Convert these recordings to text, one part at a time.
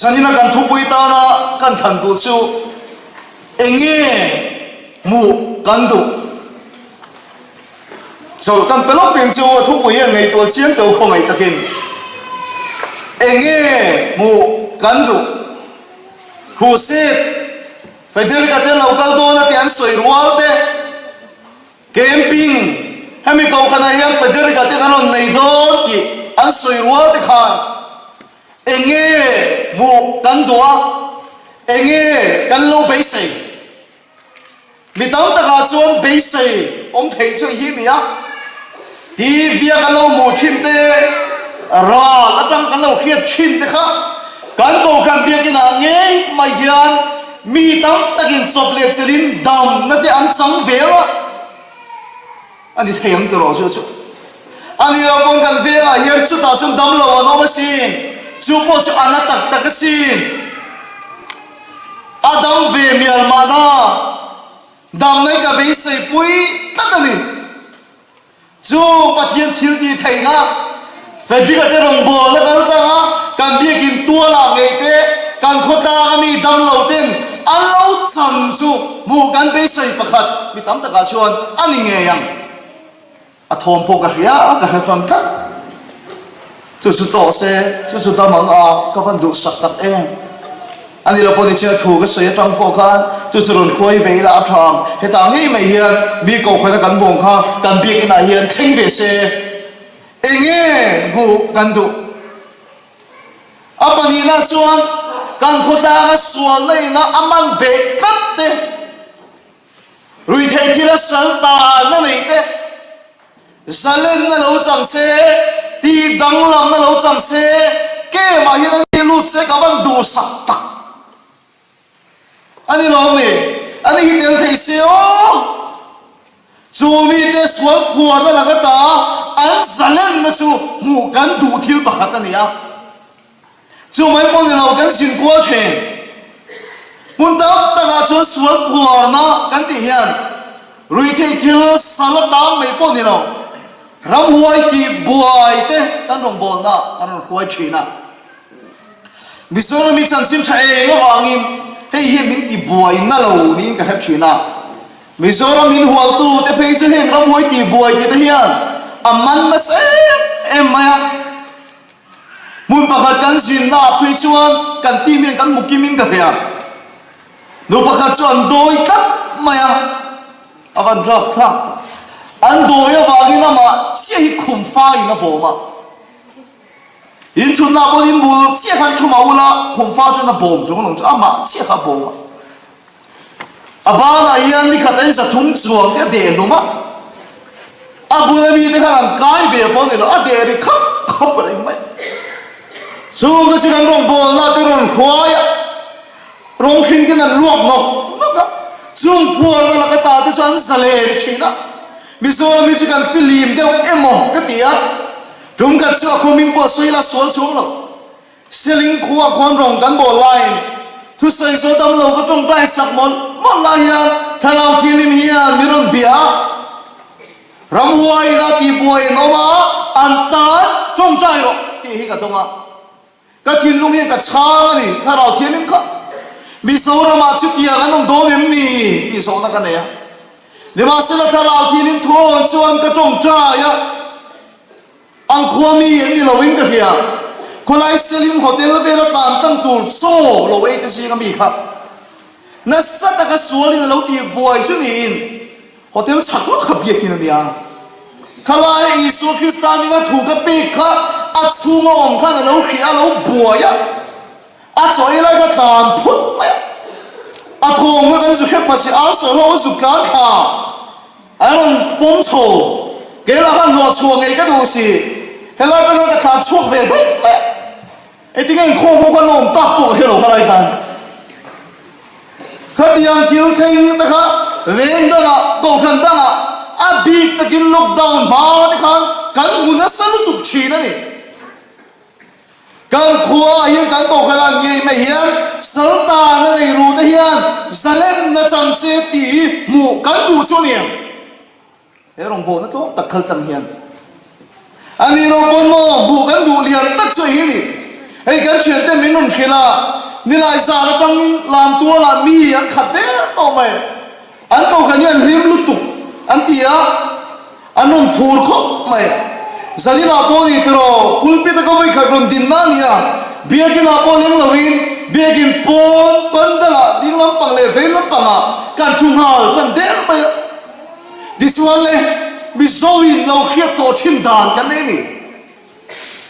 Zanina kan thupui tana kan thlan duh chu enge hmuh kan duh? Chawlh kan pe lawk peng chu a thupui hian ngaihtuah chiang teuh khawngaih takin enge hmuh kan duh? Crusade Federica te lo kal dawn a tih an sawi rual te. Camping, Hemi kohhranah hian Federica ten an rawn nei dawn tih an sawi rual te khan enge hmuh kan duh a, enge kan lo beisei? Mi tam takah chuan beisei awm theih chu hi ni a, TV a kan lo hmuh thin te, ral atang kan lo hriat thin te kha kan kohhran biakinah ngei mai hian Mi tam takin chawp leh chelin damna te an chang ve ang a, a ni thei ang tiraw chu chu. A ni lo pawn kan vengah hian chutah chuan dam lo an awm asin, chu pawh chu a na tak tak asin. A dam ve mial mahna, damna hi ka beisei pui tlat a ni. Chu Pathian thil tih theihna Frederick-a te rawngbawlna kal tlang a, kan biakin tualah ngei te, kan khawtlang a mi damlo ten an lo chan chu hmuh kan beisei pakhat mi tam takah chuan a ni ngei ang. A thawm pawh ka hria a, ka hre tan tlat. Chu chu tawh se, chu chu dam ang a, ka van duhsak tak em. A ni lo pawh ni chiah thu ka sawi atang pawh khan chu chu rawn hruai ve ila a tha ang. Hetah ngei mai hian mi kohhran a kan bawng kha kan biakinah hian thleng ve se. Enge hmuh kan duh? A pahnihna chuan kan khawtlanga sualna ina a man beh tlat te, ruihtheih thila sal tanna neih te, Zalenna lo chang se, tih danglamna lo chang se, kemah hian a ni lut se ka van duhsak tak a ni lawm ni? A ni hi tel thei se aw! Chu mite sual phuarna laka ta an zalenna chu hmuh kan duh thil pakhat a ni a. Chu mai pawh ni lo kan zin kual thin. Hmun tam takah chuan sual phuarna kan tih hian ruihtheih thil sal a tang mai pawh ni lo, ramhuai tih buai te kan rawngbawlna an rawn hruai thin a. Mizoram hi chanchin tha eng avangin hei hian min ti buai na lo niin ka hre thin a. Mizoram min hualtu te phei chu heng ramhuai tih buai tih te hian a man nasa em em mai a. Hmun pakhat kan zinna ah phei chuan kan team hian kan hmu kim in ka hria. Nu pakhat chu an dawi tlat mai a, a van rap thlak tak. An dawi avangin amah chiah hi khum faiin a bawm a. In thutna ah pawhin in bul chiah khan thu mah ula, khum fa chuan a bawm chung alawm chu amah chiah kha a bawm a. A banah hian ni khat a inzathum chuang te a deh hlum a, a bula mite khan an kai ve pawh a ni lo, a deh ri khap khap reng mai. Chung te chu kan rawngbawlna te rawn hruai a, rawng hring ten an luak nawk nawk a, chung phuarna laka ta te chu an zalen thin a, Mizoram hi chu kan filim deuh emaw ka ti a, tum khat chu a khawming pawh sawi la sual chuang lo. Seling khua khuan rawng kan bawl laiin thusawi zawh dam lo ka tawngtai sak mawlh mawlh lai hian thlarau thianghlim hian min rawn bia a, ramhuaiin a tihbuai an awm a, an tan tawngtai rawh tih hi ka dawng a, ka thinlung hian ka chhang a ni, thlarau thianghlim kha Mizoramah chutiang an awm dawn em ni tih zawhna ka nei a, nimahsela thlarau thianghlim thuawi chuan ka tawngtai a. An khua mi an ni loin ka hria. Khawlai Selim Hotel vela tlan tlang tur chaw lo ei te zinga mi kha nasa taka sualin a lo tih buai chu niin Hotel chhak lawk kha biakin a nia. Khalaia Isua Krista hminga thu ka pek kha a chhunga awm khan a lo hria a lo buai a, a chaw ei lai kha tlan phut mai a, a thawm kha kan zu hrep phasi a sawi ho a zuk tlan thla. A rawn pawm chho, kei lah khan hlawh chhuah ngei ka duh si, helai atanga ka tlan chhuak ve daih mai a, engtin nge inkhawm ho khan awm tak pawh ka hre lo khalai khan. Khatiang thil thleng te kha veng dangah, kohhran dangah a bik takin lockdown hma te khan kan hmu nasa lutuk thin a ni. Kan khua ah hian kan kohhran ah ngei mai hian saltan a nei ru te hian zalenna chang se tih hi hmuh kan duh chu a ni ang. He rawngbawlna tlawm tak khal tlang hian a ni lo pawn maw hmuh kan duh lian tak chu a hi a ni. Hei kan thiante min rawn hrilh a, nilai zan atangin lamtualah mi an khat der tawh mai. An kohhran hi an hlim lutuk an ti a, an rawn phur khawp mai. Zaninah pawh ni tiraw, pulpit a ka vawikhat rawn dinna a ni a, biakinah pawh leng loin biakin pawn pandalah ding lampang leh vei lampangah kan thu nghal tan der mai a. Tichuan le, Mizoin lo hriat tawh thin dan kan nei a ni.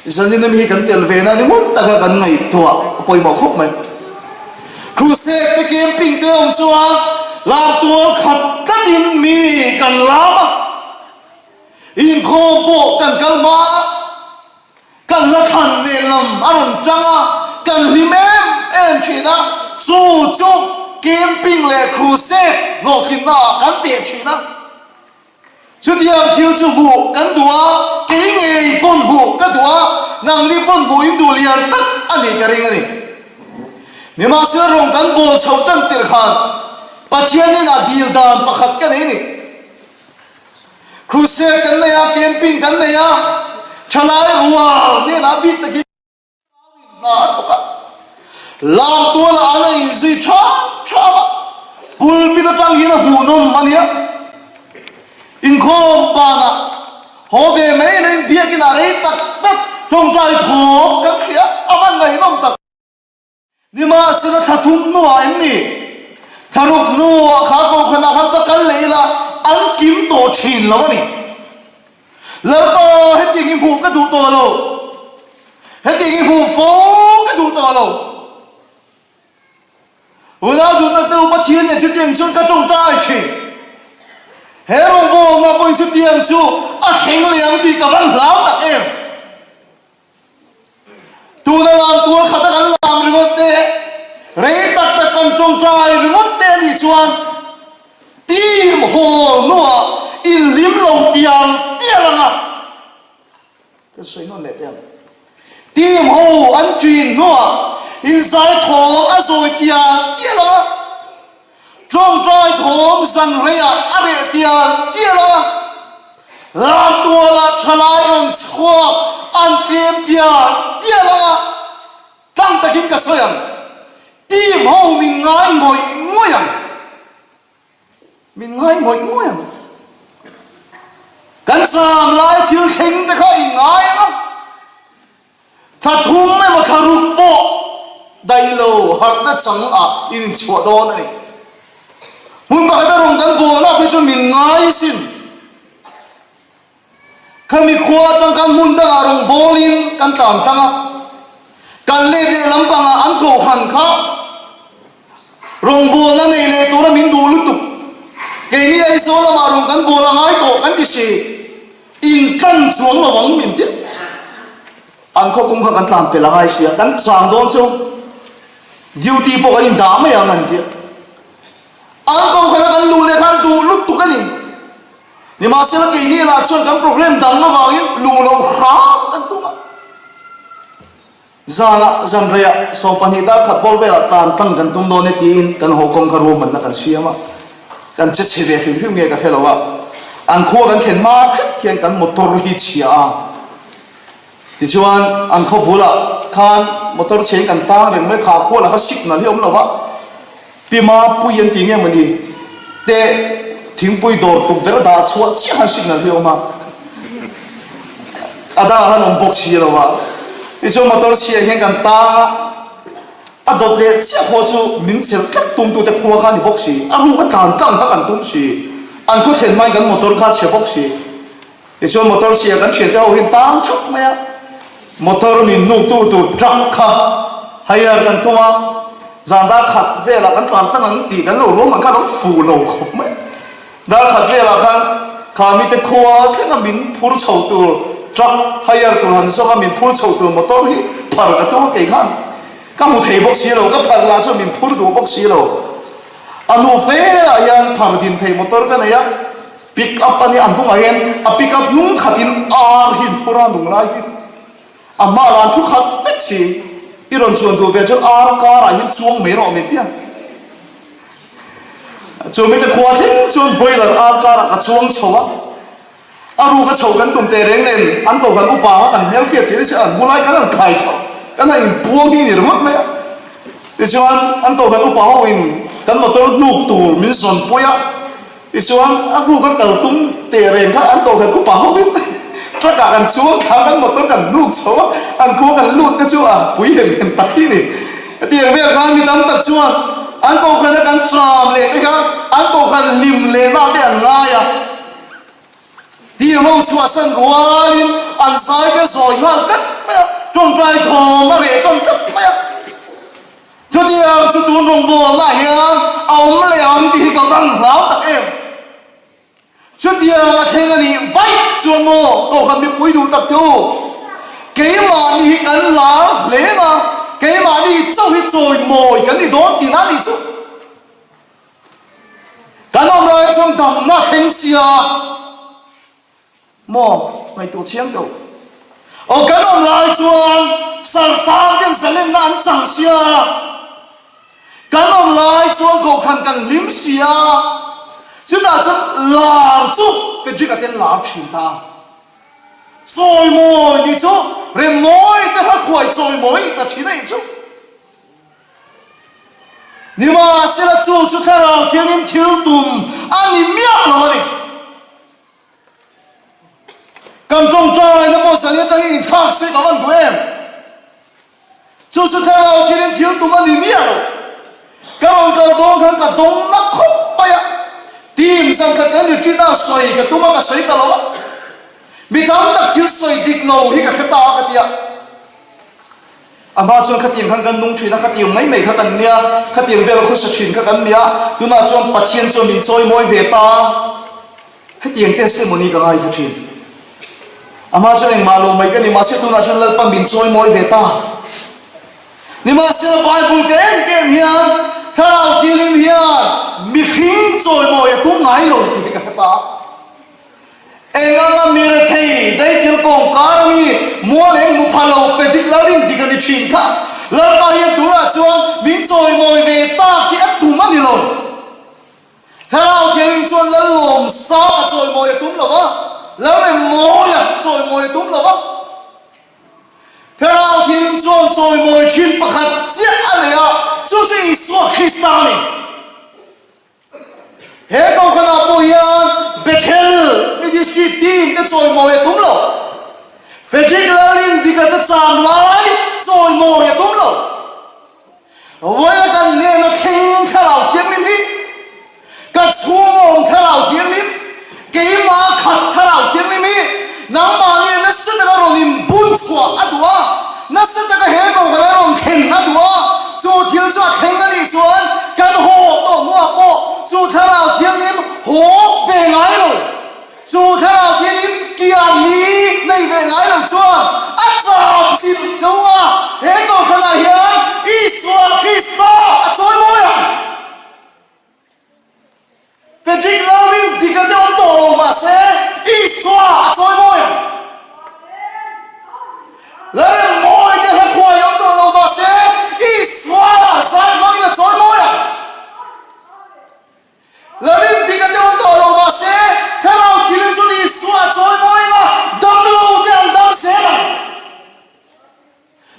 Zanin ami hi kan tel ve na ni ngun taka kan ngaihtuah a pawimawh khawp mai. Crusade te camping te awm chuan lam tual khat tlatin mi kan lam a, inkhawm pawh kan kal hma a, kan la thlan nen lam a rawn tang a, kan hlim em em thin a, chu chu camping leh crusade hlawhtlinna ah kan teh thin a. Chutiang thil chu hmuh kan duh a, kei ngei pawn hmuh ka duh a, nangni pawn hmuh in duh lian tak a nih ka ring a ni. Nimahsela rawng kan bawl chho tan tirh khan Pathianin a dil dan pakhat ka nei a ni. Crusade kan nei a, camping kan nei a, thalai rual hnenah bik takin, Hna a thawk a, lam tualah an a inzui ṭham ṭham a, pulpit aṭang hian a hmuhnawm a nia. Inkhawm banah haw ve mai loin biakin ah rei tak tak ṭawngṭai thawm kan hria, a van ngaihnawm tak. Nimahsela thla thum hnuah em ni? Thla ruk hnuah kha kohhranah khan va kal leh ila an kim tawh ṭhin lo a ni. Lalpa, hetiang hi hmuh ka duh tawh lo. Hetiang hi hmuh fo ka duh tawh lo. Unau duh tak deuh Pathian nen chutiang chuan ka tawngtai thin. He rawngbawlna pawhin chutiang chu a thleng leh ang tih ka van hlau tak em. Tuna lam tual khata kan lam ringawt te, rei tak tak kan tawngtai ringawt te a nih chuan team hawl hnuah inhlim lo tial tial ang a. Kan sawi nawn leh teh ang. Team ho an ṭin hnuah inzai thawm a zawi tial tial ang a. Tawngtai thawm zan reiah a reh tial tial a, Lamtualah thalai rawn chhuak an tlem tial tial a, tlang takin ka sawi ang, team ho min ngai ngawih ngawih ang, min ngai ngawih ngawih ang. Kan cham lai thil thleng te kha in ngai ang a. Thla thum emaw thla ruk pawh daih lo harhna chang ah in inchhuah dawn a ni. Hmun pakhata rawn kan bawlna phei chuan min ngai sin. Khami khua atang khan hmun dangah rawn bawlin kan tlan tlang a, kan let leh lampangah an kohhran kha rawngbawlna nei leh tura min duh lutuk. Keini Aizawl lamah rawn kan bawl a ngai tawh kan ti si. In tlan chuang lo ang min ti. An khaw kawng kha kan tlan pel a ngai sia, kan chang dawn chu duty pawh kan indah mai ang an ti. An kawng khan a kan luh leh khan duh lutuk a ni. Nimahsela keini lah chuan kan program dang avangin luh loh hram kan tum a. Zanah zanreiah 12 dar khat bawr velah tlan tlang kan tum dawn e tiin kan haw kawng kha ruahmanna kan siam a, kan che chhe ve hrim hrim nge ka hre lo a, an khua kan thlen hma hret hian kan motor hi chhia a, tichuan an khaw bulah khan motor chhe in kan tang reng mai, kha khua lah kha signal hi a awm lo va. Pi Mapui an ti nge mawni te thingpui dawr tukverh dah chhuah chiah khan signal hi a awm a, a dangah khan awm bawk si lo a, tichuan motor chhiah hian kan tang a, a dawt leh chiah pawh chu min chelh tlat tum tute khua kha a ni bawk si, a ruk a tlan tlang kha kan tum si, an khaw thlen hmain kan motor kha a chhe bawk si. Tichuan motor chhia kan thiante ho hian tang thap mai a, motor min hnuktu tur truck kha hire kan tum a, zan dar khat velah kan tlan tlang ang tih kan lo ruam ang kha a lo fuh lo khawp mai. Dar khat velah khan kha mite khua thlenga min phur chho tur truck hire tur han zawng a, min phur chho tur motor hi phar ka tum a kei khan ka hmu thei bawk si lo, ka phar lah chuan min phur duh bawk si lo. A hnu fe ah hian phar din thei motor ka nei a. Pick up a nia, a hnungah hian a pick up hnung khatin ar hi in phur a, nung lai hi a hma lah an thu khat vek si, i rawn chuan duh ve chuan ar karah hian chuang mai rawh min ti a, chu mite khua thleng chuan boiler ar karah ka chuang chho a, a ruk a chho kan tum teh reng nen an kohhran upa kha kan hmelhriat chiah nise an bulai kan han khai tho. Kan han inpuang hi ni ringawt mai a. Tichuan an kohhran upa ho in kan motor hnuk tur min zawn pui a. Tichuan a ruk a kal tum teh reng kha an kohhran upa ho in truck ah kan chuang thla a, kan motor kan hnuk chho a, an khua kan lut te chu a pui hem hem tak hi ni. Hetiang vel khan mi tam tak chuan an kohhran a kan cham leh te kha an kohhran hlim lehna te an ngai a. Tirho chhuahsan rualin an zai te zawi nghal tlat mai a, tawngtai thawm a reh tawn tlat mai a. Chutiang chu tun rawngbawlna hian a awm leh ang tih hi ka van hlau tak em. Chutiang a thleng a nih vaih chuan maw Kohhran mipui duh tak te u, keimahni hi kan lar hle a, keimahni chauh hi chawimawi kan ni dawn tihna a nih chu. Kan awm lai chuan damna thleng sia maw ngaihtuah chiang deuh. Aw kan awm lai chuan sartan ten zalenna an chang sia, kan awm lai chuan kohhran kan hlim sia, chutah chuan lar chu Frederick-a ten lar thin ta. Chawimawi ni chu Remmawi te hla khuai chawimawi ta thin a ih chu. Nimahsela chu chu Thlarau Thianghlim thil tum a ni miah lo a ni. Kan tawngtaina pawh zan atangin inthlak se ka van duh em? Chu chu Thlarau Thianghlim thil tum a ni miah lo. Ka rawn kal dawn khan ka dawng na khawp mai a. Team zan khat kan retreat a sawi ka tum a ka sawi ta lo a. Mi tam tak thil sawi dik lo hi ka hre ta a ka ti a. A hma chuan khatiang khan kan nung thin a, khatiang mai mai kha kan nia, khatiang vel khawsa thin kha kan nia, tunah chuan Pathian chuan min chawimawi ve ta a, hetiang te ceremony ka ngaithla thin. A hma chuan engmah lo mai ka ni, mahse tunah chuan Lalpa min chawimawi ve ta. Nimahsela Bible ka em em hian Thlarau Thianghlim hian mihring chawimawi a tum ngai lo tih hi ka hre ta a. Eng anga mi rethei daikil kawngkar a mi mual eng hmu pha lo Frederick Lalrin dik a ni thin kha. Lalpa hian tunah chuan min chawimawi ve tak hi a tum a ni lo. Thlarau Thianghlim chuan Lallawm sang a chawimawi a tum lo va, Lalremmawi a chawimawi a tum lo va. Thlarau Thianghlim chuan chawimawi thin pakhat chiah a nei a, chu chu Isua Krista a ni. He kohhranah pawh hian Bethel Ministry team te chawimawi a tum lo. Frederick Lalin dika te cham lai chawimawi a tum lo. Vawiina kan hnena thleng Thlarau Thianghlim hi ka chhungawm Thlarau Thianghlim, keimah khat Thlarau Thianghlim hi nangmah nge nasa taka rawn inbun chhuah a duh a, Nasa taka he kohhran a rawn thlen a duh a, chu thil chu a thleng a nih chuan kan haw tawh hnuah pawh chu Thlarau Thianghlim haw ve ngai lo, chu Thlarau Thianghlim kian ni nei ve ngai lo chuan a cham chilh cheu a, he kohhranah hian Isua Krista a chawi mawi ang. Frederick Lalrin dik a deuh tawh lo mahse Isua a chawi mawi ang. Lalrin mawi te hla khuai awm tawh lo mahse Isua zai hmangin a chawi mawi ang. Lalrin dik a deuh tawh lo mahse Thlarau thilin chuan Isua a chawi mawi ang a, damlo te an dam zel ang.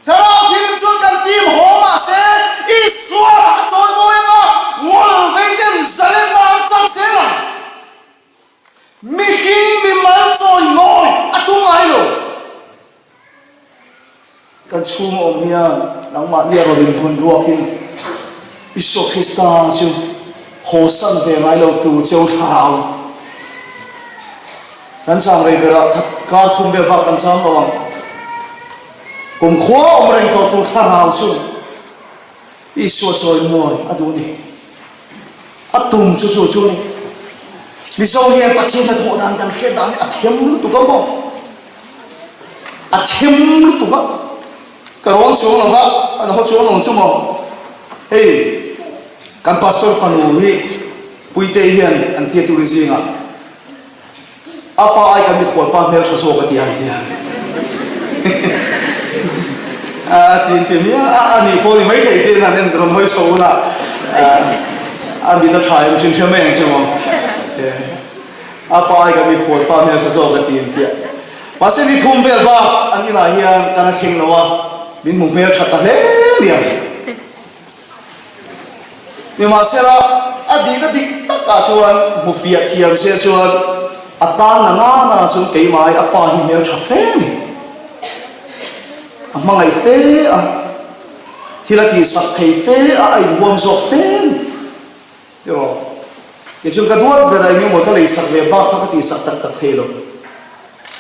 Thlarau thilim chuan kan tim haw mahse Isua a chawimawi anga ngawl vei ten zalenna an chang zel ang. Mihring mimal chawimawi a tum ngai lo. Kan chhung awm hian nangmahni a rawn inbun ruakin Isua Krista chu hawsan ve ngai lo tur cheu thlarau Kan chang rei berah kar thum vel bak kan chang lo ang. Kum khua awm reng tawh tur thlarau chu Isua chawimawi a duh a ni. A tum chu chu chu a ni. Mizo hian Pathian hnathawh dan kan hriat dan hi a them lutuk a maw? A them lutuk a. Ka rawn chuang lo va, an haw chuang lo chu maw? Hei, kan pastor fanu hi Puitei hian an tia tur zingah A pa ai kan mikhual pa hmel tha zawk a ti ang tia. A ti an ti nia, a nih pawh ni maithei te in an en rawn hawi chho hun a, a mit a tha em hrim hrim mai ang che maw. A pa ai kan mikhual pa hmel tha zawk a ti an tia. Mahse ni thum vel bak an inah hian kan a thleng lo a. Min hmu hmel tha ta hle niang. Nimahsela, a dihna dik takah chuan hmu fiah thiam se chuan a tan na nana chu keimah ai a pa hi hmel tha fe a ni. A hmangaih fe a, thil a tihsak thei fe a, a inhuam zawk fe a ni. Tiraw? Kei chuan ka duat ber a eng emaw ka leisak ve bak kha ka tihsak tak tak thei lo.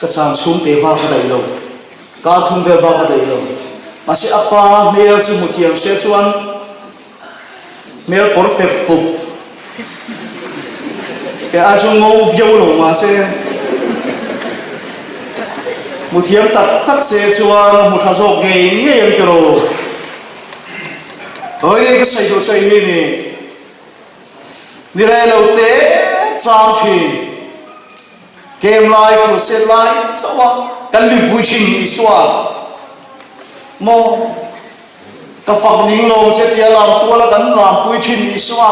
Ka chang chhungte bak a daih lo. Kar thum vel bak a daih lo. Mahse a pa hmel chu hmu thiam se chuan hmel pawr fep fup ke ai chu ngo viau lo mahse hmu thiam tak tak se chuan hmu tha zawk ngei ngei ang tiraw? Hawi ka sawi duh chu hei hi ni. Ni rei lo te chang thin. Kem lai crusade lai chauh a kan limpui thin Isua maw ka fak ning lo che tia lam tual a kan lampui thin Isua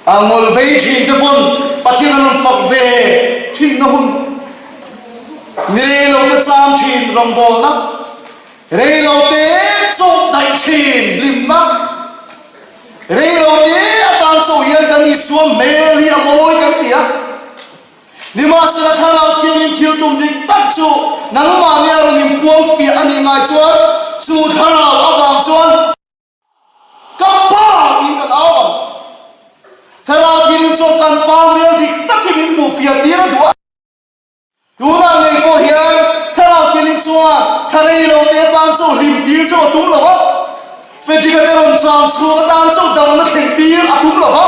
a ngawl vei thin te pawn Pathian an rawn fak ve thin na hun ni rei lo te chang thin rawngbawlna Rei lo te chawh daih thin hlimna, rei lo te atan chawh hian kan Isua hmel hi a mawi kan ti a. Nimahsela Thlarau Thianghlim thil tum dik tak chu nangmahni a rawn inpuang fiah a nih ngai chuan chu Thlarau avang chuan Ka Pa tiin kan au ang. Thlarau Thianghlim chuan kan Pa hmel dik tak hi min hmuh fiah tir a duh a. Tunah ngei pawh hian Thlarau Thianghlim chuan thla rei lo te atan chu hlim tir chu a tum lo va, Frederick-a te rawn chang chhung atan chu damna thlen tir a tum lo va,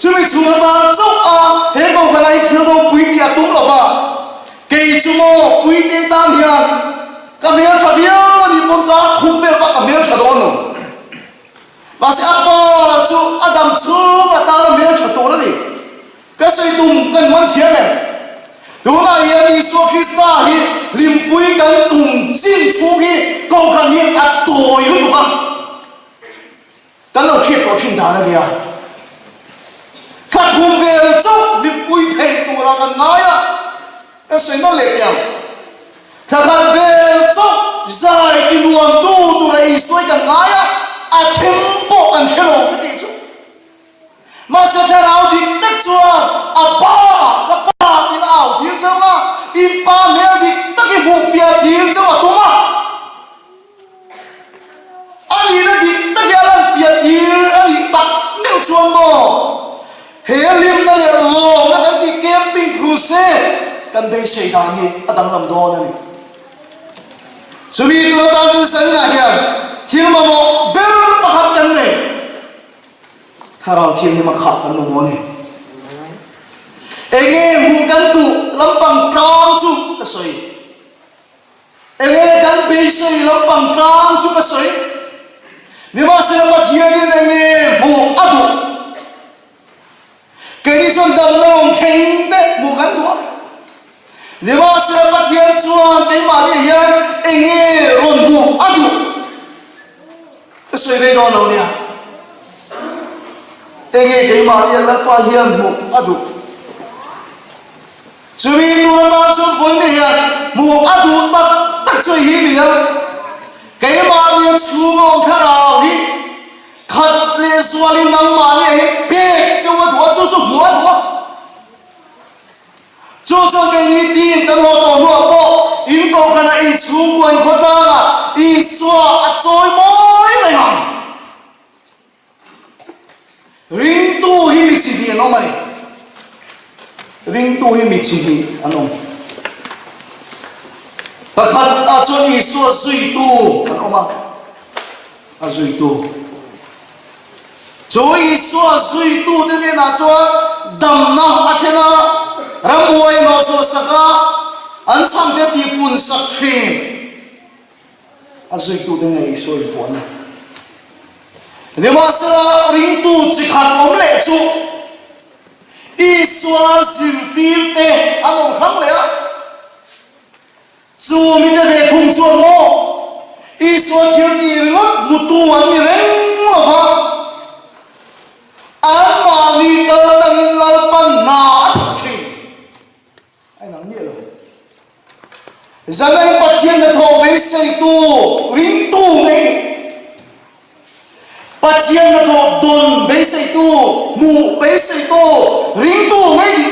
chumi chhung atan chauh a he kohhranah hi thil ropui tih a tum lo va, kei chu maw puite tan hian ka hmeltha viau a nih pawn kar thum vel bak ka hmeltha dawn lo. Mahse a pa chu a dam chhung atan a hmeltha tur a ni. Ka sawi tum kan hman thiam em? Tunah hian Isua Krista hi hlimpui kan tum chin chhung hi kohhran hi a tawi lutuk a, kan lo hriat tawh thin dan a nia. Thla thum vel chauh hlimpui theih turah kan ngai a, kan sawi nawn leh teh ang. Thla khat vel chauh zai ti nuamtu tura Isua hi kan ngai a, a them pawh kan hre lo ka tih chu. Mahse thlarau dik tak chuan a pa, ka pa tiin a au tir chauh a, in pa hmel dik tak hi hmuh fiah tir chauh a tum a. A nihna dik tak hi a lan fiah tir a nih tak meuh chuan maw he hlimna leh lawmna kan tih camping crusade kan beisei dan hi a danglam dawn a ni. Chumi tur atan chuan Saninah hian thil mamawh ber pakhat kan nei. Thlarau Thianghlim a khah kan mamawh a ni. Enge hmuh kan duh lampang tlang chu ka sawi. Enge kan beisei lampang tlang chu ka sawi. Nimahsela Pathianin enge hmuh a duh? Keini chuan damna rawn thleng te hmuh kan duh a. Nimahsela Pathian chuan keimahni hian enge rawn hmuh a duh? Ka sawi rei dawn lo nia. Enge keimahni a Lalpa hian hmuh a duh? Chumi tur atan chuan vawiin hian hmuh a duh tak tak chu hi ni a. Keimahni a chhung a awm thlarau hi khat leh zualin nangmahni a hi pek cheu a duh a, chu chu hmuh a duh a. Chu chuan keini team kan haw tawh hnuah pawh in kohhranah in chhungkua in khawtlangah Isua a chawi mawi reng ang. Ringtu hi mi chi hnih an awm a ni. Ringtu hi mi chi hnih an awm. Pakhat ah chuan Isua zuitu an awm a. A zuitu. Chu Isua zuitute hnenah chuan damna a thlen a, ramhuai hnawhchhuah sak a, an chhamte tihpun sak thin. A zuitute hnenah Isua inpuan a. Nimahsela, ringtu chi khat awm leh chu Isua zirtirte an awm hrang leh a. Chu mite ve thung chuan maw Isua thil tih ringawt hmutu an ni reng lo va, anmahni kal tangin Lalpan hna a thawk thin. A inang miah lo. Zanain Pathian hnathawh beiseitu ringtu ngei ni. Pathian hnathawh dawn beiseitu, hmuh beiseitu ringtu ngei ni.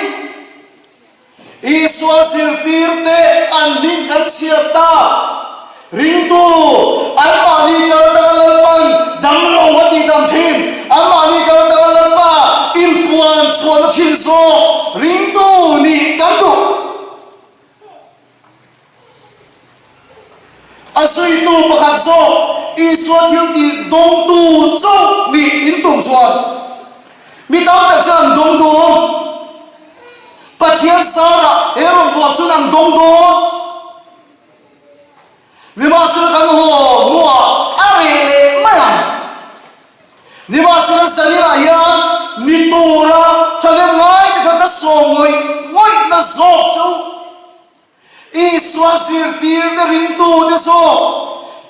Isua zirtirte an hming kan chhiat ta. Ringtu, anmahni kal tanga Lalpan damlo a tihdam thin, anmahni kal tanga Lalpa inpuan chhuahna thin zawk ringtu nih kan duh. A zuitu pakhat zawk Isua thil tih dawngtu chauh nih in tum chuan mi tam tak chuan an dawng dawn. Pathian sarah he rawngbâwl chuan an dawng dawn. Nimahsela kan haw hnuah a reh leh mai ang. Nimahsela Zalila hian ni tura thahnem ngai te kha ka sawm ngawih ngawihna zawk chu Isua zirtirte ringtute zawk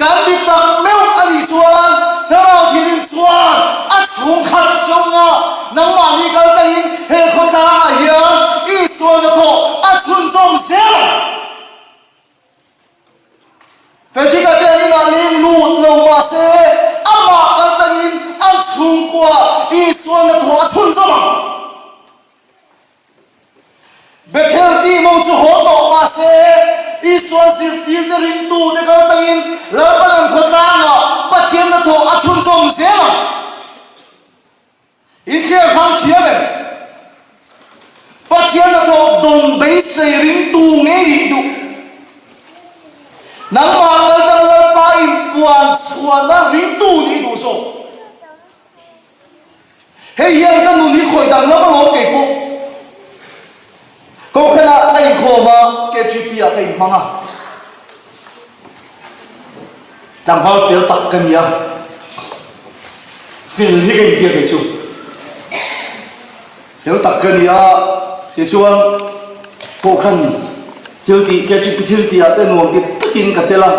kan ti tak meuh a nih chuan Thlarau Thianghlim chuan a chhungkhat chunga nangmahni kal tangin he khawtlangah hian Isua hnathawh a chhunzawm zel ang. Frederick-a te an inah leng lut lo mah se, amah kal tangin an chhungkua Isua hnathawh a chhunzawm ang. Bethel tih mo chu haw tawh mah se, Isua zirtirte ringtute kal tangin Lalpan an khawtlangah Pathian hnathawh a chhunzawm zel ang. Inthliar hram thiam em? Pathian hnathawh dawn beisei ringtu ngei nih duh. Nangmah kaltang Lalpa inpuan chhuahna ringtu nih duh zawk. Hei hian ka nun hi khawih danglam alawm kei pawh. Kohhranah ka inkhawm a, KGP ah ka inhmang a. Tlangval fel tak ka ni a, fel hi ka intia kei chu. Fel tak ka ni a, tichuan Kohhran thil tih, KTP thil tih ah te nuam ti takin ka tel a.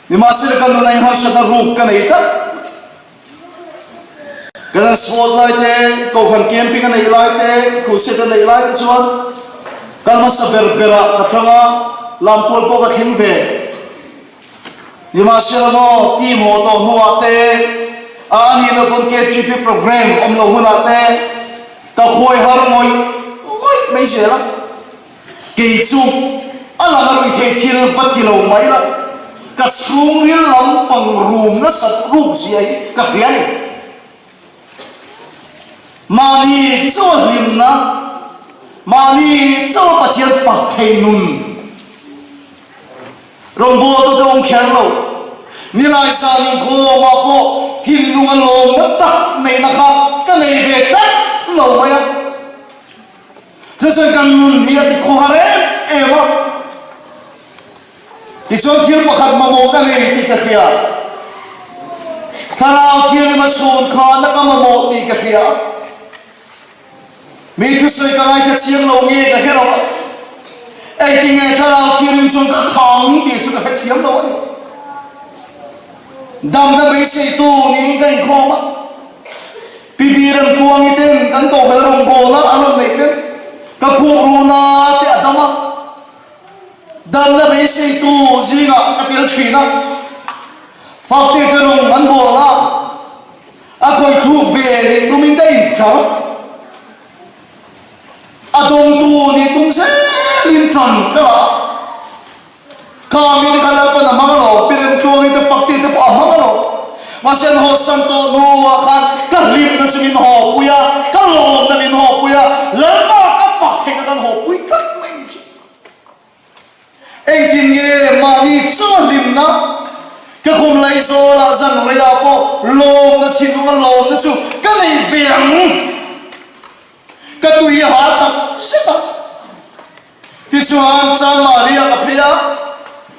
Nimahsela ka nun a inharsatna ruk ka nei tlat. Kan han sport lai te, Kohhran camping a neih lai te, crusade a neih lai te chuan kal hmasa ber berah ka thlang a, lamtual pawh ka thleng ve. Nimahsela maw, team haw tawh hnuah te, a anih loh pawn KTP program awm loh hunah te ka khuai har ngawih ngawih mai zel a. Kei chu a lang a ruih theih thil va ti lo mai la, ka chhungril lampang rum nasat ruk zia hi ka hria a ni. Mahni chaw hlimna, mahni chaw Pathian fak thei nun rawngbawltute awm kher lo. Nilai zan inkhawmah pawh thinlunga lawmna tak neihna kha ka nei ve tlat lo mai a. Chu chuan kan nun hi a ti khawhar em em a. Tichuan thil pakhat mamawh ka nei tih ka hria. Thlarau Thianghlim a chhun khana ka mamawh tih ka hria. Mi thusawi ka ngaithla chiang lo nge ka hre lo a. Engtinge Thlarau Thianghlim chuan ka khang tih chu ka hrethiam lo a ni. Damna beiseitu niin ka inkhawm a. Pi Biramtluangi ten kan kohhran rawngbawlna an rawn neih ten ka khup ruhna te a dam a, damna beiseitu zingah ka tel thin a, Fakte te rawng an bawlna a khawih thuk ve nih tumin ka intlar a, a dawngtu nih tum zelin tan ka la a. Kha mite kha Lalpan a hmang alawm, pi Remtluangi te Fakte te pawh a hmang alawm. Mahse an hawsan tawh hnuah khan ka hlimna chu min hawpui a, ka lawmna min hawpui a, Lalpa ka fak theihna khan hawpui tlat mai ni chu. Engtin nge mahni chunga hlimna, ka khum laizawlah zan reiah pawh lawmna thinlunga lawmna chu ka nei ve ang. Ka tui a har tak zet a. Tichuan Chanmari-ah ka phei a,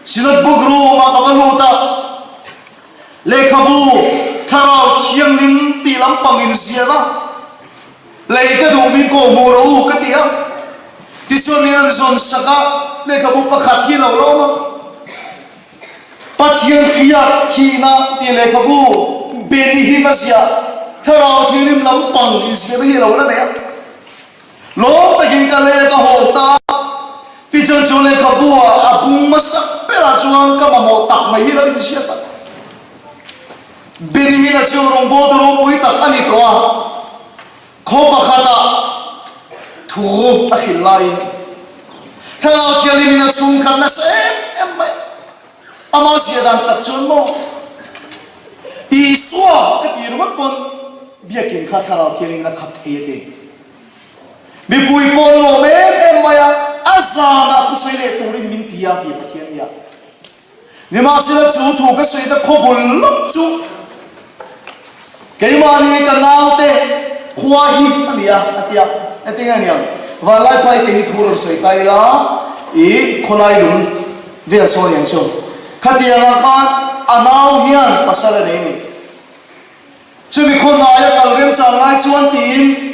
Synod Book Room-ah ka va lut a, lehkhabu Thlarau Thianghlim tih lampang inziak a, lei ka duh min kawh hmuh rawh u ka ti a. Tichuan min an zawn sak a, lehkhabu pakhat hi lo la awm a, Pathian hriat thihna tih lehkhabu Benny Hinn a ziah Thlarau Thianghlim lampang inziahna hi a lo la nei a. Lawm takin ka leh ka haw ta. Tichuan chu lehkhabu ah a bung hmasa berah chuan ka mamawh tak mai hi lo inhriat a. Benny Hinn-a chu rawngbawltu ropui tak a ni tawh a, khaw pakhatah thu a hrilh laiin Thlarau Thianghlimin a chhungkhat nasa em em mai a. Amah zia dan tak chuan maw Isua ka ti ringawt pawn biakin kha Thlarau Thianghlimin a khat thei a ti. Mipui pawh an lawm em em mai a, a zanah thusawi leh turin min ti a ti Pathian nia. Nimahsela chu thu ka sawi ta khawbul lawk chu keimahni ka naute khua hi a ni a, a ti a. Engtin nge a niang? Vanlaiphai kei hi thu rawn sawi ta ila i khawlai lung vel sawi ang chu. Khatiangah khan a nau hian pasal a nei a ni. Chumi khawhnaia kal remchang lai chuan tiin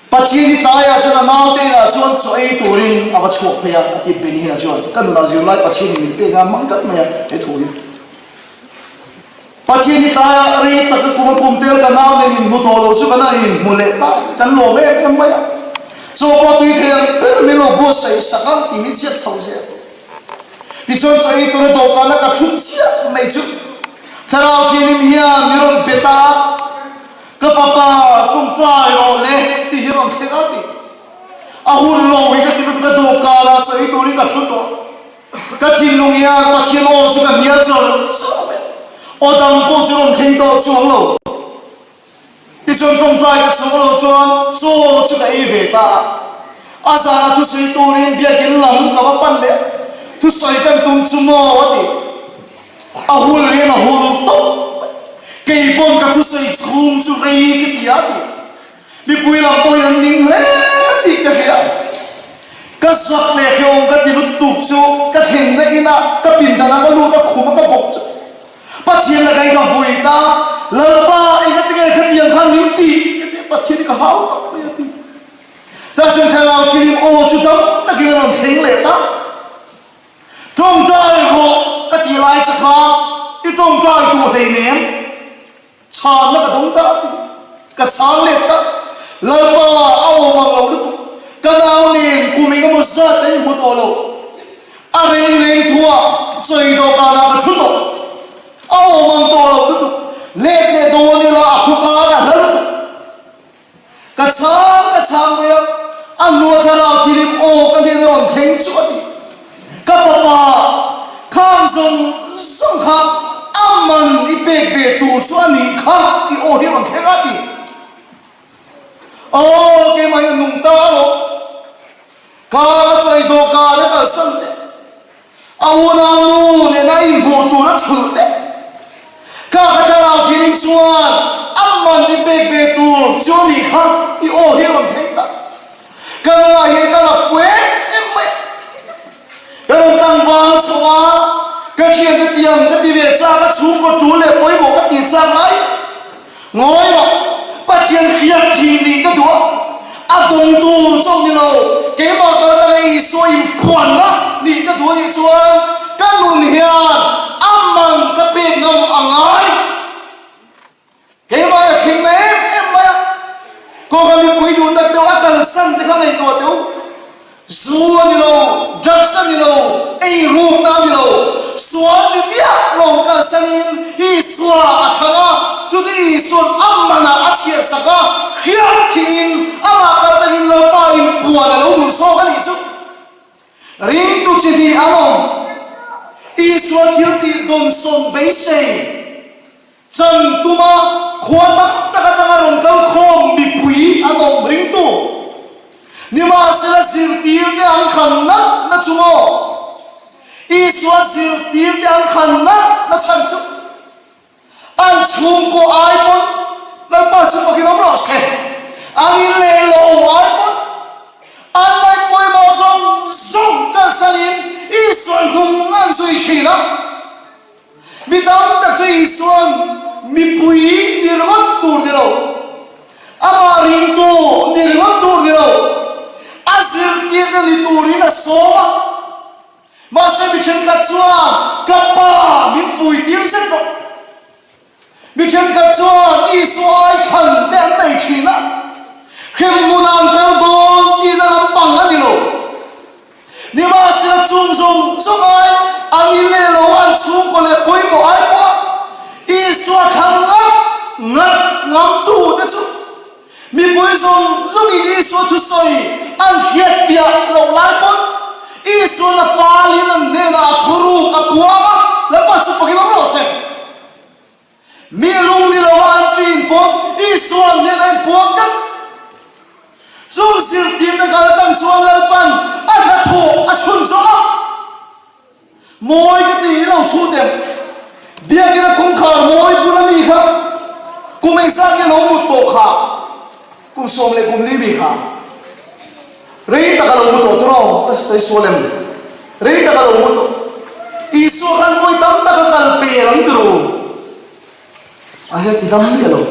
Pathian hi tlaiah chuan a naute inah chuan chaw ei turin a va chhuak phei a, a ti Benny Hinn-a chuan. Ka nunah zirlai Pathianin min pek a, mang tlat mai a he thu hi. Pathian hi tlaiah rei taka kum a kum tel ka nau nen inhmu tawh lo chu kan han inhmu leh ta, kan lawm em em mai a. Chaw pawh tui thei ang ber min lo buatsaih sak a tih hi chhiat chho zel. Tichuan chaw ei tura dawhkana ka thut chiah mai chu Thlarau Thianghlim hian mi rawn bet a, Ka fapa tawngtai rawh le tih hi rawn thleng a ti. A hun lo hi ka ti lutuk a, dawhkanah chaw ei turin ka thu tawh. Ka thinlung hian Pathian aw chu ka hnial chawr chawr mai a, aw dang pawh chu rawn thleng tawh chuang lo. Tichuan tawngtai ka chhung lo chuan chaw chu ka ei ve ta a. A zana thusawi turin biakin lam ka va pan leh a, thusawi kan tum chu maw a ti. A hul rian a hul tawp mai. Kei pawn ka thusawi chhung chu rei ka ti a ti. Mipui lam pawhin an ning hle tih ka hria. Ka zak leh hrehawm ka ti lutuk chu ka thlenna inah ka pindanah ka lut a, khuma ka bawk chu. Pathian lakah in ka vui ta, Lalpa eng ati nge khatiang khan min tih? Ka ti a, Pathian hi ka hau tak mai a ti. Chutah chuan Thlarau Thianghlim aw chu dam takin a rawn thleng leh ta. Tawngtai rawh ka ti lai che kha i tawngtai duh hleinem. Chhanna ka dawng ta a ti. Ka chhang let ta. Lalpa a awm ang lo lutuk. Ka nau nen kum eng emaw zat an inhmu tawh lo. A reng reng thuah chawi dawhkanah ka thu tawh. A awm ang tawh lo lutuk. Let leh dawn ila a khawkar a hla lutuk. Ka chhang ka chhang mai a, a hnua thlarau thilim aw ka hnen a rawn thleng chu a ti. Ka fapa, khang zawng zawng kha a man i pek ve tur chu a nih kha tih aw hi a rawn thleng a ti. Aw, keimah hian a nung ta alawm. Ka chawi dawhkan a kalsan teh. A unau nu nena inhmuh tur a thulh teh. Ka ka thlarau thianin chuan a man i pek ve tur chu a nih kha tih aw hi a rawn thleng ta. Ka nunah hian ka la fu em em mai a. Ka rawn tlangval chho a, ka thiante tiang ka ti ve chak a, chhungkaw tul leh pawimawh ka ti chak lai. Ngawi rawh, Pathian hriat thih nih ka duh a, a dawngtu chauh ni lo, keimah kal tanga Isua inphuanna nih ka duh a nih chuan ka nun hian a man ka pek ngam a ngai. Keimah hi a thling na em em mai a, kawngka mipui duh tak deuh a kalsan te kha ngaihtuah teh u. Zu a ni lo, drugs a ni lo, eirukna a ni lo, sual ni miah lo kalsanin Isua a thlang a, chu chu Isua'n a manah a chhiahsak a, hriat thihin amah kal tangin Lalpa inpuan a lo duh zawk a nih chu. Ringtu chi hnih an awm, Isua thiltih dawnsawn beisei. Chan tuma khua tam tak atanga rawn kal khawm mipui an awm ringtu. Nimahsela zirtirte an hran nalh na chu maw? Isua zirtirte an hran nalh na chhan chu an chhungkaw ai pawn Lalpa chu fakin awm rawh se. An in leh lo ai pawn an ngaih pawimawh zawng zawng kalsanin Isua hnung an zui thin a. Mi tam tak chu Isua'n mipui ni ringawt tur ni lo, amah ringtu ni ringawt tur ni lo, a zirtirna ni turin a sawm a. Mahse mi thenkhat chuan, Ka Pa, min fuitir zet rawh. Mi thenkhat chuan Isua ai thlan te an nei thin a, hremhmunah an kal dawn tihna lampang a ni lo. Chung zawng zawng ai an in leh lo an chhungkaw leh pawimawh ai pawh Isua thlang ngat ngat ngamtu te chu mipui zawng zawngin Isua thusawi an hriatfiah loh lai pawn Isuan a falin an hnenah a thuruk a puang a, Lalpa chu fakin awm rawh se. Mi lung ni lo a an ṭin pawn Isua an hnenah a inpuang tlat. Chung zirtirna kal atang chuan Lalpan a hnathawh a chhunzawm a. Mawi ka ti i lo chhut em? Biakina kawngkhar mawi bula mi kha kum engzat nge lo mut tawh kha? Kum 14 mi kha rei tak a lo mu tawh tawh ka sawi sual em? Rei tak a lo mu tawh. Isua khan vawi tam tak a kal per ang ti ru. A hel ti dam miah lo.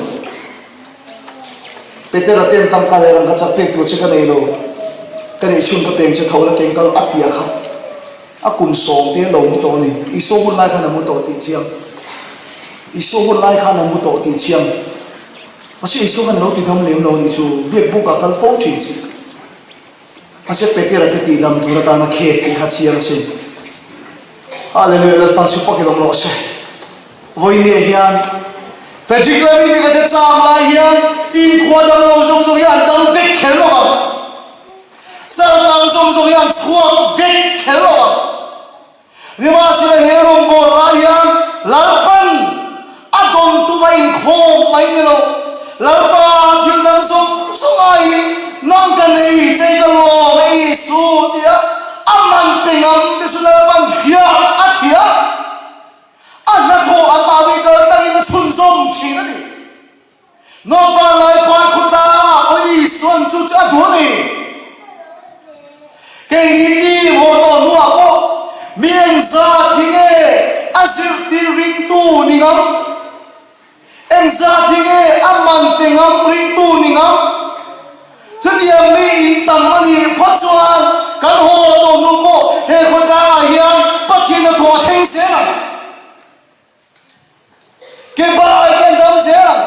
Petera ten tangka leh rangka chak pek tur che ka nei lo. Ka neih chhun ka peng che tho la keng kal a tia kha. A kum sawm te a lo mu tawh a ni. Isua hun lai khan a mu tawh tih chiang. Isua hun lai khan a mu tawh tih chiang. Mahse Isua khan lo ti dam lem lo a nih chu. Biak buk ah kal fo thin si. Mahse Petera te tih dam tur atana khek tih kha chiang a sin. Hallelujah Lalpa chu fakin awm rawh se. Vawiin hian Frederick Levy te ka cham lai hian inkhua dam lo zawng zawng hi an dam vek kher lo ang. Saltang zawng zawng hi an chhuak vek kher lo ang. Nimahsela he rawngbâwl lai hian Lalpan a dawn tum a inkhâwm mai ni lo. Lalpa thil dang zawng zawng aiin nang ka nei che ka lâwm e Isu tia a man pe ngam te chu Lalpan hriat a thiam. A hnathawh anmahni kal tlangin a chhunzawm thin a ni. Nawpa Laipa khawtlangah pawhin Isuan chu chu a duh a ni. Keini team haw tawh hnuah pawh mi engzat hi nge a zirtir ringtu ni ngam? Engzat hi nge a man pe ngam ringtu ni ngam? Chutiang mi in tam a nih phawt chuan kan haw tawh hnu pawh he khawtlangah hian Pathian a thaw a thleng zel ang. Kebai te an dam zel ang.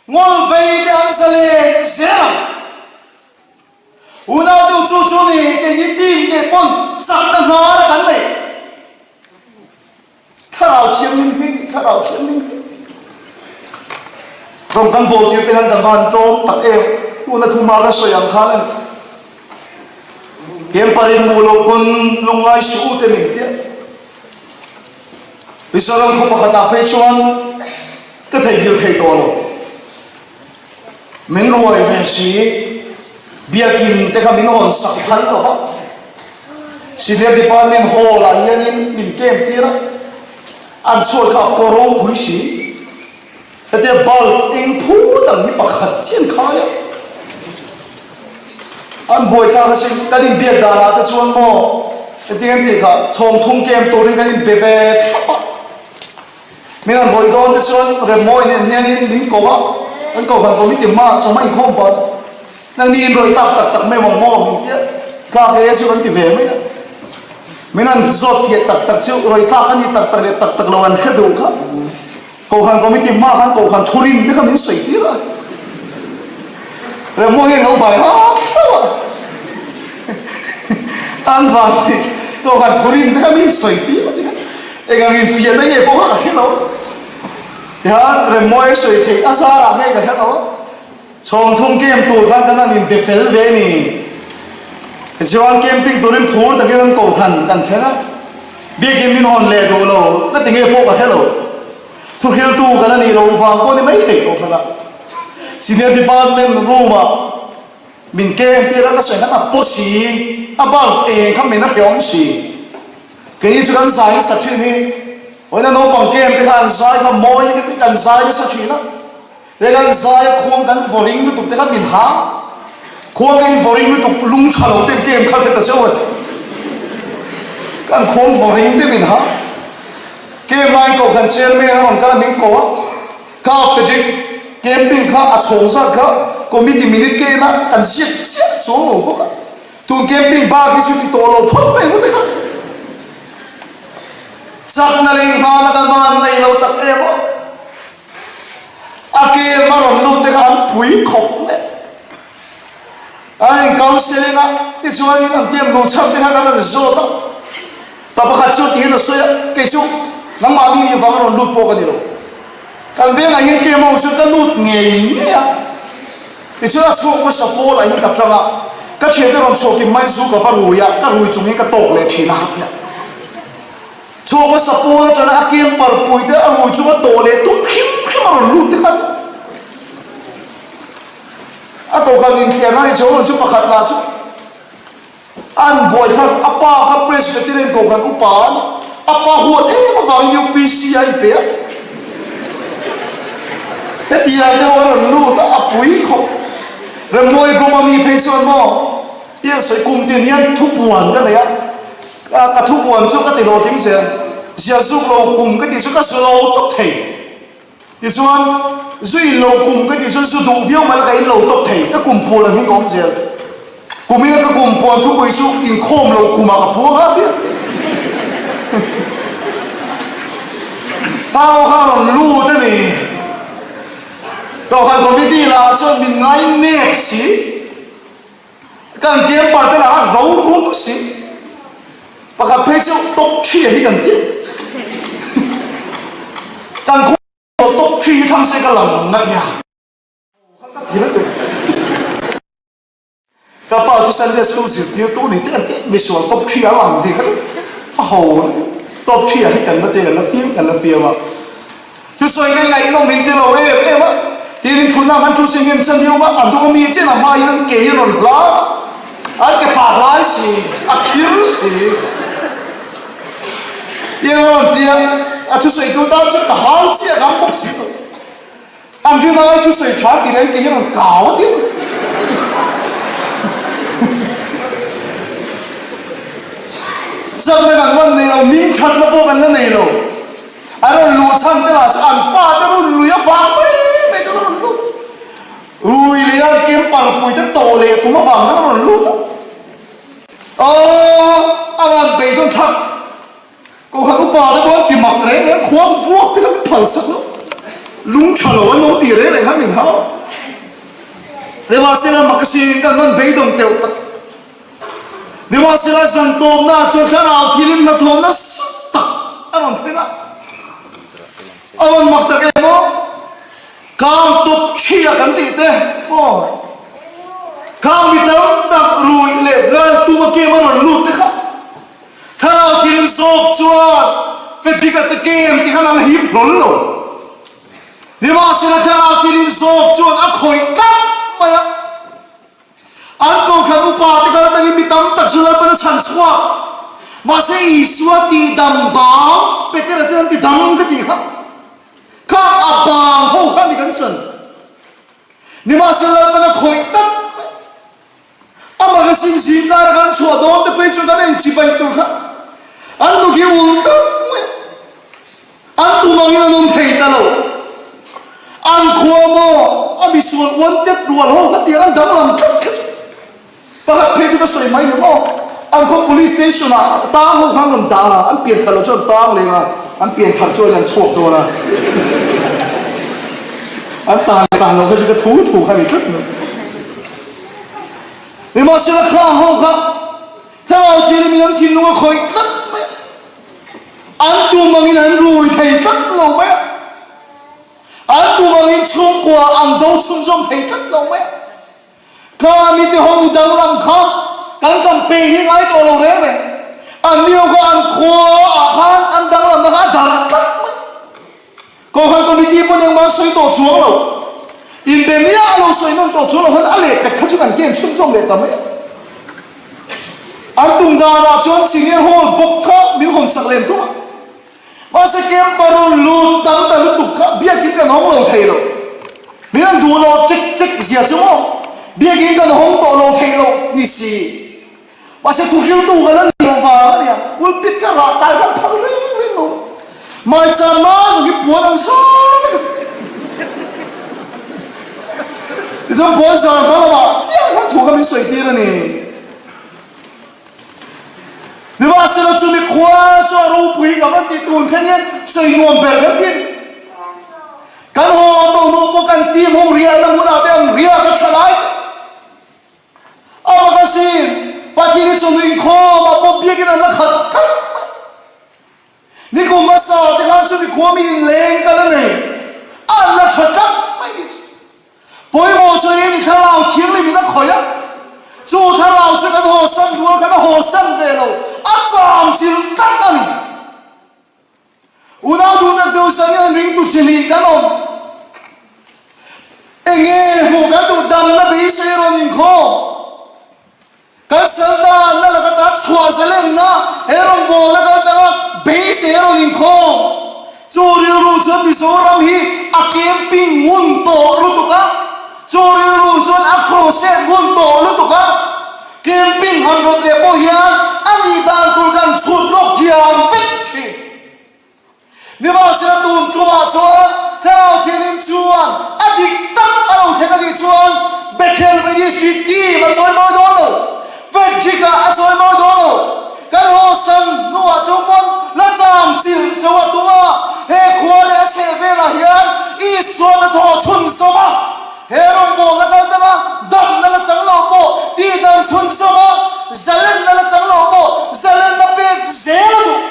Ngawlvei te an za leh zel ang. Unau deuh chu chu ni keini team te pawn chakna hnar a kan nei. Thlarau Thianghlim hi ni Thlarau Thianghlim hi. Rawng kan bawl tir te hian kan va han tlawm tak em. Tuna thuma ka sawi ang khan a ni. Kemparin mu loh pawn lungngai suh u te min tia. Mizoram khaw pakhatah phei chuan ka theihnghilh thei tawh lo. Min ruai ve si, biakin te kha min hawn sak phal lo va. Senior Department Hall ah hianin min kem tir a, an chhuat kha a paw ropui si. Hetia bulb eng phut ang hi pakhat chiah an khai a. An buaithlak a sin, kan inbiak danah te chuan maw engtin an tih kha chhawng thum kem turin kan inbe ve thlap a. Min han hawi dawn te chuan Remmawi nen hianin min ko a, kan ko han committee hmaah chawhma inkhawm pah a, nangni inrawih tlak tak tak mai vang maw min tia, tlak e chu kan ti ve mai a. Min han zawt fiah tak tak chu rawih tlak a ni tak tak leh tak tak lo an hre duh kha. Kohhran committee hma khan kohhran thurin te kha min sawi tir a, Remmawi hian lo bai hak hlauh a, an van tih kohhran thurin te kha min sawi tir a tikhan eng ang infiahna nge pawh kha ka hre lo, tihian Remmawi a sawi theih a zarah nge ka hre lo a. Chhawmthum camp tur khan kan han inbe fel ve ni. Tichuan camping turin phur takin an kohhran kan thleng a, biakin min hawn leh duh lo, ka ti nge pawh ka hre lo. Thuhriltu kan a nih loh vang pawh ni mai thei kohhran a. Senior department room ah min camp tir a, ka sawi khan a paw si, a bulb eng kha min a hreawm si. Keini chu kan zai nasa thin hi, vawiina naupang camp te kha an zai kha mawi ka ti, kan zai nasa thin a. He kan zai a khuang kan vawring lutuk te kha min ha. Khuang ka in vawring lutuk lung tha lo te game kha hre ta cheu a ti. Kan khuang vawring te min ha. Game laiin kohhran chairman a rawn kal a min ko a. Kha Frederick camping kha a chhawng zat kha committee minute ka en a kan ziak chiah chuang lo bawk a. Tun camping bak hi chu ti tawh lo phawt mai ngawt e kha. Chakna leh inghahna kan van nei lo tak em aw. A kem a rawn lut te kha an pui khawp mai. An in counselling a, tichuanin an camp luh chhan te kha kan han zawt a, pa pakhat chuan tihian a sawi a, kei chu nangmahni nih vang a rawn lut pawh ka ni lo, kan vengah hian camp a awm chuan ka lut ngei ngei a, tichuan a chhuak hmasa pawl ah hian ka tang a, ka thiante rawn chhuak in mai zu ka va rui a, ka rui chung hian ka tawk leh thin a ha tia. Chhuak hmasa pawl atana a camper pui te a rui chunga tawh leh tum hrim hrim a rawn lut te khan a kohhran inthliar khan inchhawng rawn chu pakhat lah chu an buai khan a pa kha Presbyterian kohhran upa a ni, a pa huat em avangin UPC a inpe a, hetiang deuh a rawn lut a, a pui khawp. Remmawi group a mi phei chuan maw? Hian sawi kum tin hian thupuan ka nei a, ka thupuan chu ka ti hlawhtling zel. Zia zuk lo kum ka tih chu ka zu lo tawp thei. Tichuan, zu in lo kum ka tih chuan zu duh viau mai la ka in lo tawp thei. Ka kum puan ang hi ka awm zel. Kum ina ka kum puan thupui chu inkhawm lo kumah ka puang a tia. Thau kha a rawn lut a ni. Kohhran committee lah chuan min ngai nep si. Kan camper te lah a ro rum si. Pakhat phei chu top thri hi kan ti. Kan khua top thri hi thlang se ka lang na tia. Ka ti na tu. Ka pa chu Sunday school zirtir tu ni te an ti misual top thri a lang ti kha chu a ho na ti. Top thri ah hi kan la te kan la fiam kan la fiam a. Thusawi nge ngaihnawm in ti lo em em a, tiin in thutna khan thu sin hian chan hiau a, a hnung ami chen a hma in an ke hi a rawn hla a, an ke phah hlai si, a khir si. Tiin a rawn ti a, a thusawi tu tan chuan ka hau chiah dang bawk si lo. An rin ai thusawi tha tih leh an ke hi a rawn kau a tia. Chakna kan rawn nei lo, min thatna pawh kan la nei lo. A rawn luh chhan te lah chu an pa te rawn lui avang mai mai ten a rawn lut a. Rui leh an camper pui te tawh leh tum avang khan a rawn lut a. Aww a rawn beidawn thlak. Kohhran upa te pawh an ti mak reng reng, khuang vuak te kha min phal sak lo. Lung tha lo an awm tih reng reng kha min hau. Nimahsela mak a sin kan rawn beidawng teuh tak. Nimahsela zan tawpnaah chuan thlarau thilim hnathawh nasa tak a rawn thleng a. A rawn mak tak em aw? Kang tawp chhia kan tih te aw. Kang mi tam tak ruih leh nghal tuma kem a rawn lut te kha. Thlarau thilim zawk chuan Frederick-a te kem ti khan an hip hlawl lo. Nimahsela thlarau thilim zawk chuan a khawih tlat mai a. An kohhran upa te kal atangin mi tam tak chu Lalpan a chhan chhuak. Mahse Isua tihdam bang Petera chuan an ti dang ka tih kha. Kha a bang ho kha ni kan chan. Nimahse Lalpan a khawih tlat mai. A magazine zingkara kan chhuah dawn te phei chuan kan enchibai tur kha an tuk hi ul tlat mai. An tum angin an awm thei ta lo. An khua maw a misual uan tep rual ho kha tiang an danglam tlat kha chu. Pakhat phei chu ka sawi mai ni maw. An khaw police station ah tang ho khan rawn dah a, an pian thar lo chu an tang leng a, an pian thar chuan an chhuak dawn a. An tan leh tan lo kha chu ka thu thu kha ni tlat mai. Nimahsela khang ho kha thlarau thianghlim in an thinlung a khawih tlat mai a. An tum angin an rui thei tlat lo mai a, an tum angin chhungkua an do chhunzawm thei tlat lo mai a. Kha mite ho danglam kha kan campaign hi ngai tawh lo reng reng. An nio kha an khua ah khan an danglamna kha a darh tlat mai. Kohhran committee pawn engmah an sawi tawh chuang lo. Inbe miah lo sawi nawn tawh chuang lo khan a lehpek kha chu kan game chhunzawm leh ta mai a. An tum danah chuan Senior Hall bawk kha min hawn sak lem tum a. Mahse camp a rawn lut tam ta lutuk kha biakin kan hawng lo thei lo. Min an duh lo ṭek ṭek zia chu maw biakin kan hawng tawh lo thei lo ni si. Mahse thuhriltu ka la ni lo vang a nia, pulpit ka rah kai khan phal reng reng lo. Maicham hma zawng hi puan an zar vek a. Tichuan puan zar hma lamah chiah khan thu kha min sawi tir a ni. Nimahsela chumi khua chu a ropui ka van tih tun thleng hian sawi nuam ber kan ti a ni. Kan haw tawh hnu pawh kan team ho riahna hmunah te an riak a tha lai te. hi chawhnu inkhawm ah pawh biakin an la khat tlat mai. Nikum hmasa te khan chumi khua mi inleng kal a nei a an la tha tlat mai ni chu. Pawimawh chu eng ni thlarau thianghlim in a khawih a, chu thlarau chu kan hawsan rual khan a hawsan ve lo, a cham chilh tlat a ni. Unau duh tak deuh zan hian ringtu chi hnih kan awm. Enge hmuh kan duh damna beisei rawn inkhawm. Kan sal danna laka ta chhuah zalenna he rawngbawlna kal tanga beisei a rawn inkhawm. Chu rilru chuan Mizoram hi a camping ngun tawh lutuk a, chu rilru chuan a crusade ngun tawh lutuk a, camping han rawt leh pawh hian a nih dan tur kan chhut lawk thiam vek thin. Nimahsela tun tumah chuan Thlarau Thianghlim chuan a dik tak a lo thleng a nih chuan Bethel Ministry team a chawi mawi dawn lo, Frederick-a a chawi mawi dawn lo. Kan hawsan hnuah chu pawn la cham chilh cheu a tum a, he khua leh a chheh velah hian Isuan a thaw chhunzawm a, he rawngbawlna kal danga damna la chang lo pawh tihdam chhunzawm a, zalenna la chang lo pawh zalenna pek zel a duh.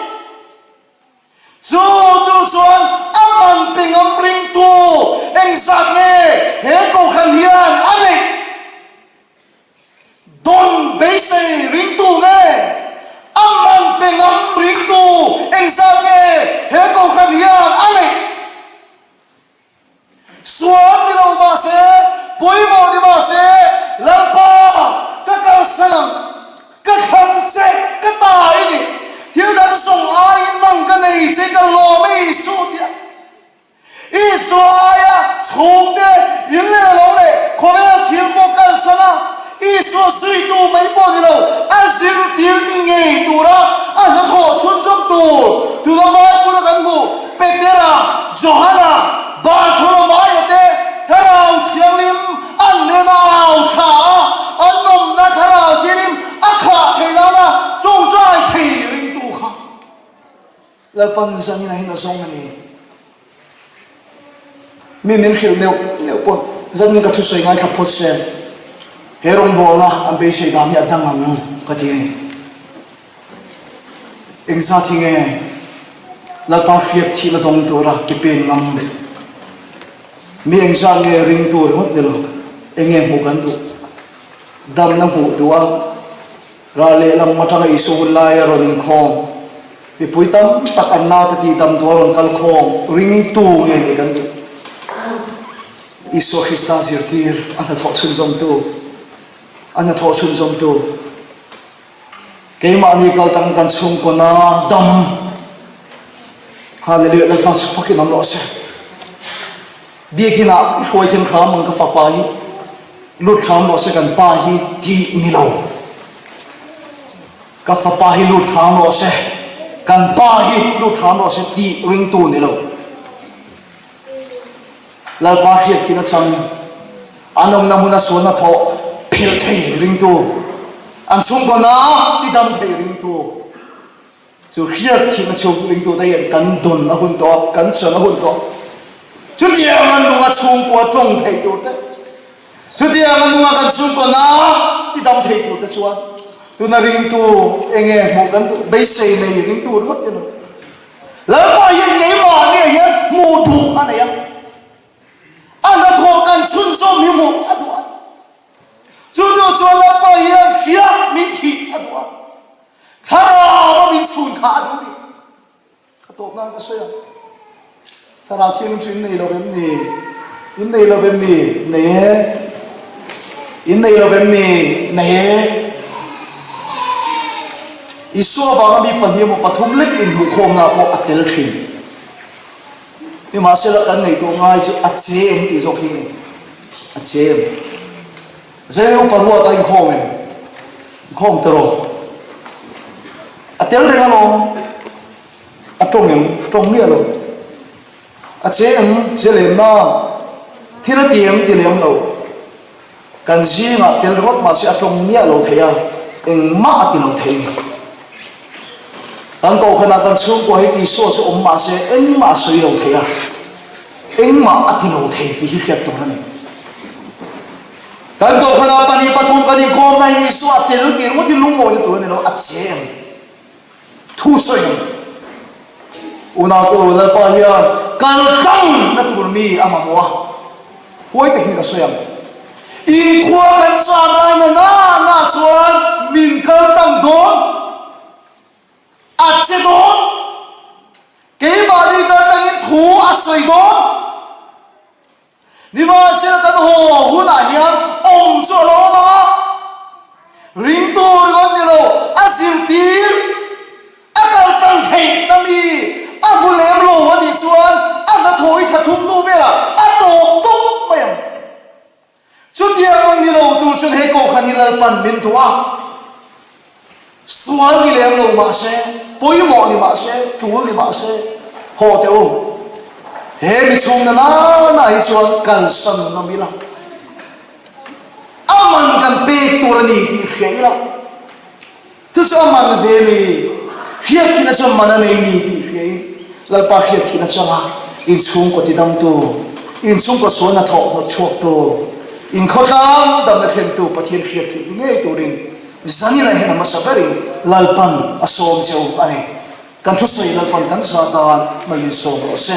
Chu tu chuan a man pe ngam ringtu engzat nge he kohhran hian a neih? Dawn beisei ringtu nge a man pe ngam ringtu engzat nge he kohhran hian a neih? Sual ni lo mah se, pawimawh ni mah se, Lalpa, ka kalsan ang, ka thlang che, ka ta i ni, thil dang zawng aiin nang ka nei che, ka lawm e Isu tia Isua aia chhungte in leh lo leh khawvel thil pawh kalsan a, Isua zuitu mai pawh ni lo, a zirtir ngei tura a hnathawh chhunzawm tur tuna Bible-a kan hmuh Petera, Johana, Bartholomaia te Thlarau Thianghlim an hnena au thla a, an awmna Thlarau Thianghlim a khah theih nana tawngtai thei ringtu kha Lalpan zanin ahin a zawng a ni. Mi min hrilh neuh neuh pawh zanin ka thusawi ngaithla phawt se, he rawngbawlna an beisei dan hi a dang ang ka ti a ni. Engzat hi nge Lalpa hriat thihna dawng tura ke pen ngam? Mi engzat nge ringtu ringawt ni lo, enge hmuh kan duh? Damna hmuh duh a, Ral lehlam atanga Isua hun laia rawn inkhawm, mipui tam tak an naute tih dam duh a rawn kal khawm ringtu nge nih kan duh. Isua Krista zirtir a hnathawh chhunzawmtu, a hnathawh chhunzawmtu, keimahni kal tang kan chhungkawna dam. Hallelujah, Lalpa chu fakin awm rawh se. Biakin ah i hruai thleng hram ang ka fapa hi lut hram rawh se kan pa hi tih ni lo ka fapa hi lut hram rawh se kan pa hi lut hram rawh se tih ringtu ni lo Lalpa hriat thin atang an awmna hmun a sualna thawh phelh thei ringtu an chhungkawna tidam thei ringtu Chu hriat thihna chu ringtute hian kan dawn a hun tawh a, kan chan a hun tawh. Chutiang a nunga chhungkua tawng thei tur te, chutiang a nunga kan chhungkua na ti dam thei tur te chuan tuna ringtu eng nge hmuh kan duh, beisei nei ringtu ringawt te lo. Lalpa hian keimahni ah hian hmuh duh a nei a, a hnathawh kan chhunzawm hi hmuh a duh a. Chu duh chuan Lalpa hian hriat min thih a duh a. Thlarau a min chhun kha a duh ni. A tawp nan ka sawi ang. Thlarau thianghlim chu in nei lo vem ni? In nei lo vem ni? Nei e. In nei lo vem ni? Nei e. Isua vanga mi pahnih emaw pathum lek inhmuhkhawmna pawh a tel thin. Nimahsela kan ngaihtuah ngai chu a che em tih zawk hi a ni. A che em? Zai upa ruat a inkhawm em? Inkhawm teh rawh. A tel reng alawm. A tawng em? Tawng miah lo. A che em? Che lem na. Thil a ti em? Ti lem lo. Kan zingah tel ringawt mahse a tawng miah lo thei a, engmah a ti lo thei ni. Kan kohhranah kan chhungkua hi Isua chu awm mahse engmah a sawi lo thei a, engmah a ti lo thei tih hi hriat tur a ni. Kan kohhranah 2 3 kan inkhawm laiin Isua a tel tih ringawt hi lungawina tur a ni lo, a che ang. Thu sawi ang. Unaute u, Lalpa hian kal tlangna tur mi a mamawh a, huai takin ka sawi ang. Inkhua kan cham lai na na na chuan min kal tlang dawn, a che dawn, keimahni kal tlangin thu a sawi dawn. Nimahsela kan haw hunah hian awm chu a lo awm a, ringtu ringawt ni lo, a zirtir, a kal tlang theihna mi a hmu lem lo a nih chuan a hnathawh hi thla thum hnu velah a tawp tawp mai ang. Chutiang ang ni lo tur chuan hei kohhran hi Lalpan min duh a. Sual ni lem lo mah se, pawimawh ni mah se, tul ni mah se, haw teh u. He mi chhungna nana hi chuan kalsan ngam ila, a man kan pek tur a ni tih hria ila, chu chu a man ve ni, hriatthihna chuan man a nei ni tih hria in, Lalpa hriatthihna changa inchhungkaw tidamtu, inchhungkaw sual hnathawh hnawt chhuaktu, inkhawtlang damna thlentu Pathian hriatthih ni ngei turin Zanin ah hian a hmasa berin Lalpan a sawm che u a ni. Kan thusawi Lalpan kan za tan mal min sawm rawh se.